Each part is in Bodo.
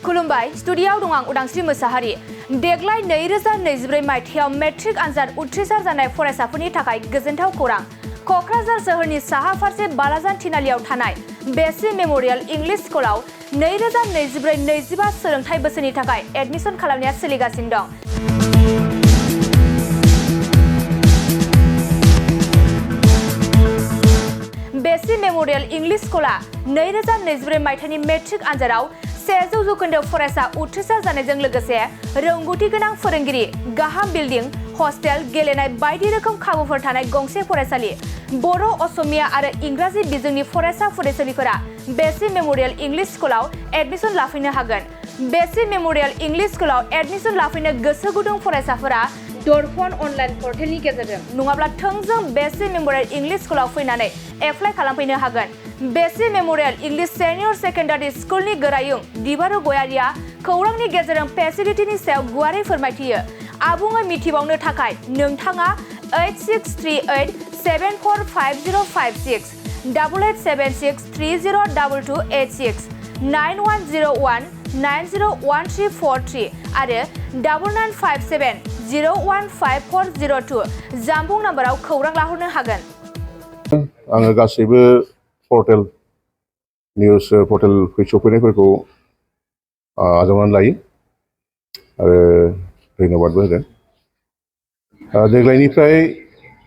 खुलुमबाय स्टुडियाव दं आं उदांस्रि मोसाहारि देग्लाय 2024 मायथाइयाव मेट्रिक आनजाद उथ्रिसार जानाय फरायसाफोरनि थाखाय गोजोनथाव खौरां क'क्राझार सोहोरनि साहा फारसे बालाजान थिनालियाव थानाय बेसी मेमोरियल इंलिश स्कुलाव 2024-25 सोलोंथाइ बोसोरनि थाखाय एडमिशन खालामनाया सोलिगासिनो दं। बेसी मेमोरियल इंलिश स्कुला 2024 मायथाइनि मेट्रिक आनजादाव 100% फरायसा उथ्रिसार जानायजों लोगोसे रोंगौथि गोनां फोरोंगिरि गाहाम बिल्डिं हस्टेल गेलेनाय बायदि रोखोम खाबुफोर थानाय गंसे फरायसालि बर' असमिया आरो इंराजि बिजोंनि फरायसा फरायसुलिफोरा बेसी मेमोरियल इंलिश स्कुलाव एडमिशन लाफैनो हागोन। बेसी मेमोरियल इंलिश स्कुलाव एडमिशन लाफैनो गोसो गुदुं फरायसाफोरा दर्पण अनलाइन पर्टेलनि गेजेरजों नङाब्ला थोंजों बेसी मेमोरियल इंलिश स्कुलाव फैनानै एप्लाइ खालामफैनो हागोन। बेसी मेमोरियल इंलिश सिनियर सेकेन्डारि स्कुलनि गोरायुं दिबारु गयारिया खौरांनि गेजेरजों फेसिलिटिनि सायाव गुवारै फोरमायथियो। आबुङै मिथिबावनो थाखाय नोंथाङा 8638745056 8876302286 9101901343 आरो 9957015402 जानबुं नाम्बाराव खौरां लाहरनो हागोन। आङो गासैबो पर्टेल निउस पर्टेल सफैनायफोरखौ आजावनानै लायो आरो धन्यबादबो होगोन। देग्लायनिफ्राय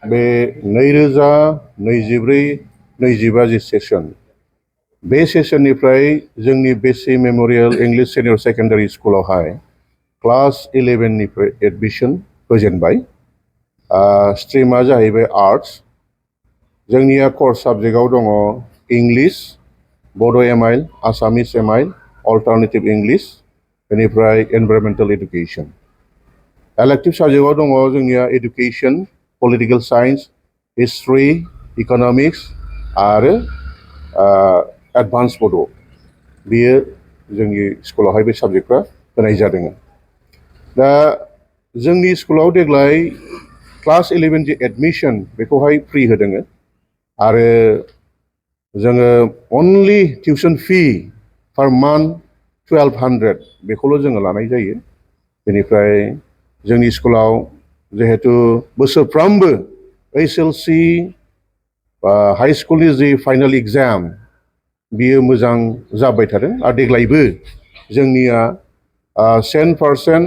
बे 2024-25 जि सेसन बे सेसननिफ्राय जोंनि बेसी मेमोरियल इंलिश सिनियर सेकेन्डारि स्कुलावहाय क्लास 11 निफ्राय एडमिशन होजेनबाय। स्ट्रिमा जाहैबाय आर्ट्स। जोंनिया कर्स साबजेक्टआव दङ इंलिश, बड' एमआइल, आसामिस एमआइल, अल्टारनेटिभ इंलिश, बेनिफ्राय एनभाइरनमेन्टेल एडुकेसन। इलेक्टिभ साबजेक्टआव दङ जोंनिया education, political science, history, economics आरो एडभान्स बड'। बेयो जोंनि स्कुलावहाय बे साबजेक्टफ्रा होनाय जादों। दा जोंनि स्कुलाव देग्लाय क्लास 11 जि एडमिशन बेखौहाय फ्रि होदों आरो जोङो अनलि टिउसन फी पार मान्थ 1200 बेखौल' जोङो लानाय जायो। बेनिफ्राय जोंनि स्कुलाव जिहेतु बोसोरफ्रामबो HLC हाई स्कुलनि जि फाइनाल एग्जाम बियो मोजां जाबाय थादों आरो देग्लायबो जोंनिया 100%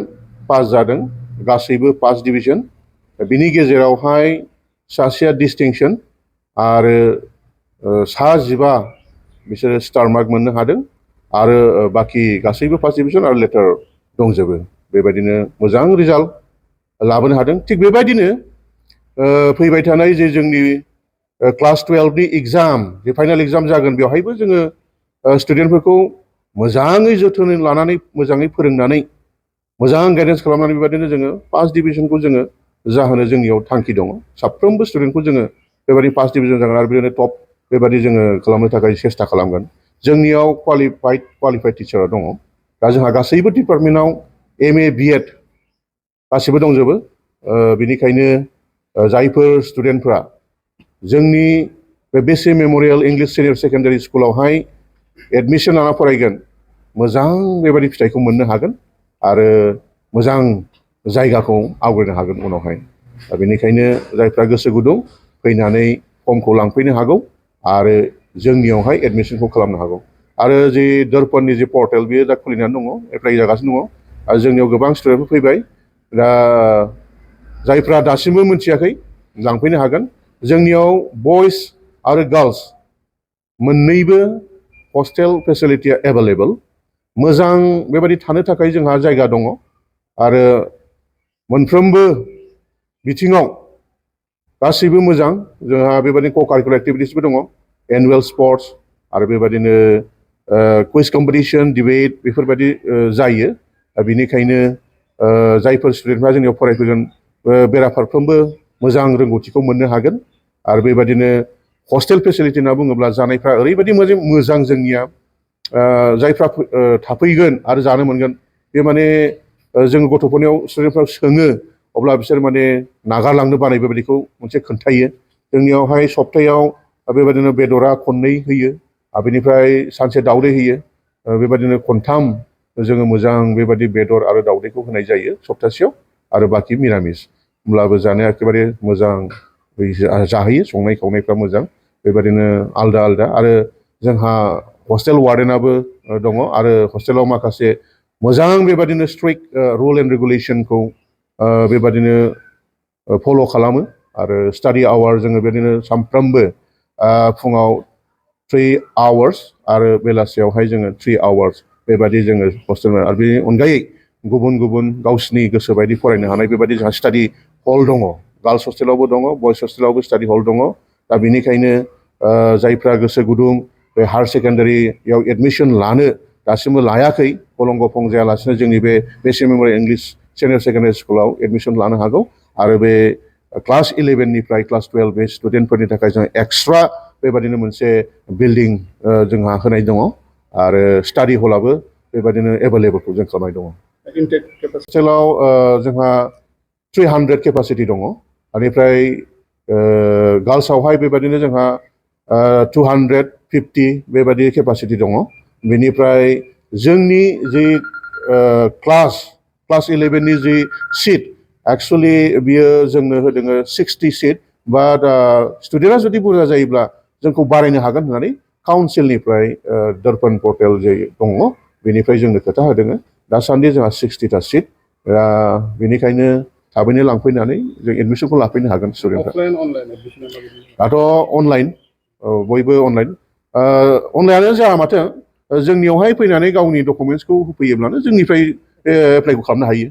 पास जादों, गासैबो पास डिभिजन। बिनि गेजेरावहाय सासेया डिस्टिंक्सन आरो 15 बिसोरो स्टार मार्क मोननो हादों आरो बाखि गासैबो फार्स्ट डिभिजन आरो लेटार दंजोबो। बेबायदिनो मोजां रिजाल्ट लाबोनो हादों। थिग बेबायदिनो फैबाय थानाय जे जोंनि क्लास 12नि एग्जाम जे फाइनाल एग्जाम जागोन बेवहायबो जोङो स्टुडेन्टफोरखौ मोजाङै जोथोन लानानै मोजाङै फोरोंनानै मोजां गाइडेन्स खालामनानै बेबायदिनो जोङो फार्स्ट डिभिजनखौ जोङो जाहोनो जोंनियाव थांखि दङ। साफ्रोमबो स्टुडेन्टखौ जोङो बेबायदि फार्स्ट डिभिजन जागोन आरो बेबायदिनो टप बेबायदि जोङो खालामनो थाखाय सेस्था खालामगोन। जोंनियाव क्वालिफाइड टिचार दङ। दा जोंहा गासैबो डिपार्टमेन्टआव MA BEd गासैबो दंजोबो। बेनिखायनो जायफोर स्टुडेन्टफ्रा जोंनि बे बेसी मेमोरियल इंलिश सिनियर सेकेन्डारि स्कुलावहाय एडमिशन लाना फरायगोन मोजां बेबायदि फिथाइखौ मोननो हागोन आरो मोजां जायगाखौ आवग्रिनो हागोन उनावहाय। दा बेनिखायनो जायफ्रा गोसो गुदुं फैनानै फर्मखौ लांफैनो हागौ आरो जोंनियावहाय एडमिशनखौ खालामनो हागौ। आरो जि दर्पणनि जि पर्टेल बेयो दा खुलिनानै दङ, एप्लाइ जागासिनो दङ आरो जोंनियाव गोबां स्टुडेन्टफोर फैबाय। दा जायफ्रा दासिमबो मिथियाखै लांफैनो हागोन। जोंनियाव बयस आरो गार्लस मोननैबो हस्टेल फेसिलिटिया एभेलेबल। मोजां बेबायदि थानो थाखाय जोंहा जायगा दङ आरो मोनफ्रोमबो बिथिङाव गासैबो मोजां। जोंहा बेबायदिनो को-कारिकुलार एक्टिभिटिसबो दङ, एनुवेल स्पर्ट्स आरो बेबायदिनो कुइज कम्पिटिसन, डिबेट बेफोरबायदि जायो। बेनिखायनो जायफोर स्टुडेन्टफ्रा जोंनियाव फरायफैगोन बेराफारफ्रोमबो मोजां रोंगौथिखौ मोननो हागोन। आरो बेबायदिनो हस्टेल फेसिलिटि होनना बुङोब्ला जानायफ्रा ओरैबायदि मोजां जोंनिया जायफ्रा थाफैगोन आरो जानो मोनगोन बे माने जों गथ'फोरनियाव स्टुडेन्टफ्रा सोङो अब्ला बिसोर माने नागारलांनो बानाय बेबायदिखौ मोनसे खोन्थायो। जोंनियावहाय सप्तायाव बेबायदिनो बेदरा खननै होयो आरो बेनिफ्राय सानसे दावदै होयो। बेबायदिनो खनथाम जोङो मोजां बेबादि बेदर आरो दाउदैखौ होनाय जायो सप्तासेयाव आरो बाखि मिरामिस होमब्लाबो जानाया एखेबारे मोजां जाहोयो संनाय खावनायफ्रा मोजां बेबादिनो आलदा आलदा आरो जोंहा हस्टेल वार्डेनाबो दङ आरो हस्टेलाव माखासे मोजां बेबादिनो स्ट्रिक्ट रुल एन्ड रेगुलेसनखौ बेबादिनो फल' खालामो आरो स्टाडि आवार जोङो बेबादिनो सानफ्रामबो फुङाव 3 आवार्स आरो बेलासियावहाय जोङो 3 आवार्स बेबादि जोङो हस्टेल आरो बेनि अनगायै गुबुन गुबुन गावसिनि गोसो बायदि फरायनो हानाय बेबादि जोंहा स्टाडि हल दङ गार्लस हस्टेलावबो दङ बयस हस्टेलावबो स्टाडि हल दङ दा बेनिखायनो जायफ्रा गोसो गुदुं बे हायार सेकेन्डारियाव एडमिसन लानो दासिमबो लायाखै गलं गफं जायालासिनो जोंनि बे बेसि मेम'रियेल इंलिश सिनियर सेकेन्डारि स्कुलाव एडमिसन लानो हागौ आरो बे क्लास 11निफ्राय क्लास 12 बे स्टुडेन्टफोरनि थाखाय जों एक्सट्रा बेबादिनो मोनसे बिल्डिं जोंहा होनाय दङ आरो स्टाडि हलाबो बेबादिनो एभेलेबलखौ जों खालामनाय दङ हस्टेलाव जोंहा 300 केपासिटि दङ बेनिफ्राय गार्लसआवहाय बेबादिनो जोंहा 250 बेबादि केपासिटि दङ बेनिफ्राय जोंनि जि क्लास 11नि जि सिट एक्सुवेलि बियो जोंनो होदोङो 60 सिट बाट स्टुडेन्टआ जुदि बुरजा जायोब्ला जोंखौ बारायनो हागोन होननानै काउन्सिलनिफ्राय दर्पण पर्टेल जे दङ बेनिफ्राय जोंनो खोथा होदोङो दासान्दि जोंहा 60टा सिट बेनिखायनो थाबैनो लांफैनानै जों एडमिसनखौ लाफैनो हागोन स्टुडेन्टफ्रा दाथ' अनलाइन बयबो अनलाइनानो जाया माथो जोंनियावहाय फैनानै गावनि डकुमेन्टसखौ होफैयोब्लानो जोंनिफ्राय एप्लाइखौ खालामनो हायो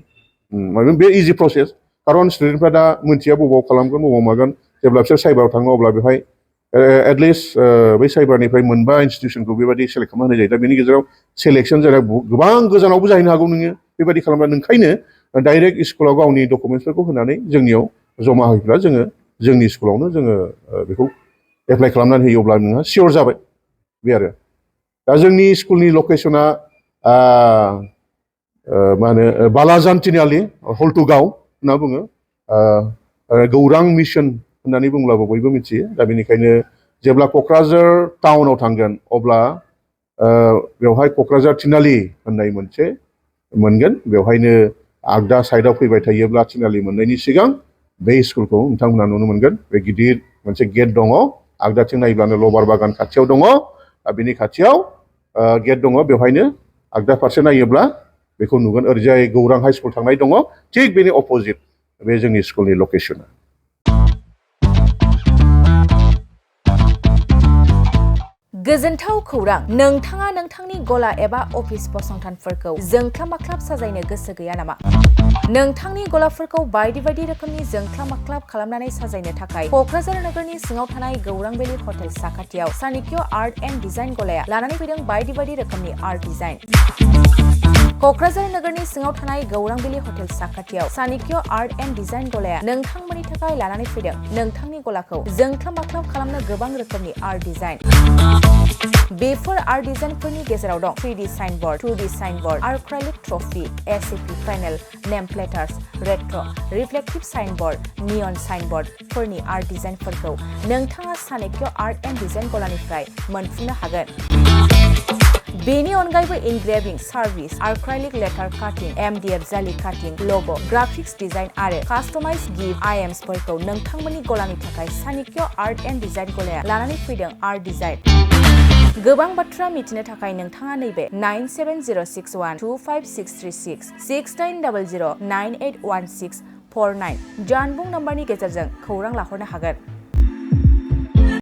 माने बे इजि प्रसेस खारन स्टुडेन्टफ्रा दा मोनथिया बबाव खालामगोन बबाव मागोन जेब्ला बिसोर साइबाराव थाङो अब्ला बेवहाय एटलिस्ट बै साइबारनिफ्राय मोनबा इनस्टिटिउसनखौ बेबायदि सेलेक्ट खालामना होनाय जायो दा बेनि गेजेराव सेलेक्सन जानाय गोबां गोजानावबो जाहैनो हागौ नोङो बेबायदि खालामबा नोंखायनो डाइरेक्ट स्कुलाव गावनि डकुमेन्टसफोरखौ होनानै जोंनियाव जमा होयोब्ला जोङो जोंनि स्कुलावनो जोङो बेखौ एप्लाइ खालामनानै होयोब्ला नोंहा सियर जाबाय बे आरो दा जोंनि स्कुलनि लकेसना मा होनो बालाजान तिनालि हल्टुगाव होनना बुङो गौरां मिसन होननानै बुंब्लाबो बयबो मिथियो दा बेनिखायनो जेब्ला क'क्राझार टाउनाव थांगोन अब्ला बेवहाय क'क्राझार तिनालि होननाय मोनसे मोनगोन बेवहायनो आगदा साइडआव फैबाय थायोब्ला तिनालि मोननायनि सिगां बे स्कुलखौ नोंथांमोना नुनो मोनगोन बे गिदिर मोनसे गेट दङ आगदाथिं नायब्लानो लबार बागान खाथियाव दङ बिनि खाथियाव गेट दङ बेवहायनो आगदा फारसे नायोब्ला बेखौ नुगोन ओरैजाय गौरां हाइ स्कुल थांनाय दङ थिग बेनि अपोजिट बे जोंनि स्कुलनि लकेसना गोजोनथाव खौरां नोंथाङा नोंथांनि गला एबा अफिस फसंथानफोरखौ जोंख्लाब माख्लाब साजायनो गोसो गैया नामा नोंथांनि गलाफोरखौ बायदि बायदि रोखोमनि जोंख्लाब माख्लाब खालामनानै साजायनो थाखाय क'क्राझार नोगोरनि सिङाव थानाय गौरां भेलि हटेल साखाथियाव सानिक्य आर्ट एन्ड डिजाइन गलाया लानानै फैदों बायदि बायदि रोखोमनि आर्ट डिजाइन क'क्राझार नोगोरनि सिङाव थानाय गौरां भेलि हटेल साखाथियाव सानिक्य आर्ट एन्ड डिजाइन गलाया नोंथांमोननि थाखाय लानानै फैदों नोंथांनि गलाखौ जोंख्लाब माख्लाब खालामनो गोबां रोखोमनि आर्ट डिजाइन बेफोर आर्ट डिजाइनफोरनि गेजेराव दं 3D signboard 2D signboard acrylic trophy ACP panel name plates retro' reflective signboard neon साइनबोर्डफोरनि आर्ट डिजाइनफोरखौ नोंथाङा सानिक्य आर्ट एन्ड डिजाइन गलानिफ्राय मोनफुंनो हागोन बेनि अनगायैबो इनग्रेभिं सार्भिस आर्क्राइलिक लेटार काटिं MDF जालि काटिं लग' ग्राफिक्स डिजाइन आरो कास्टमाइज गिफ्ट आइटेम्सफोरखौ नोंथांमोननि गलानि थाखाय सानिक्य आर्ट एन्ड डिजाइन गलाया लानानै फैदों आर्ट डिजाइन गोबां बाथ्रा मिथिनो थाखाय नोंथाङा नैबे 9706125636 6900981649 जानबुं नम्बरनि गेजेरजों खौरां लाहरनो हागोन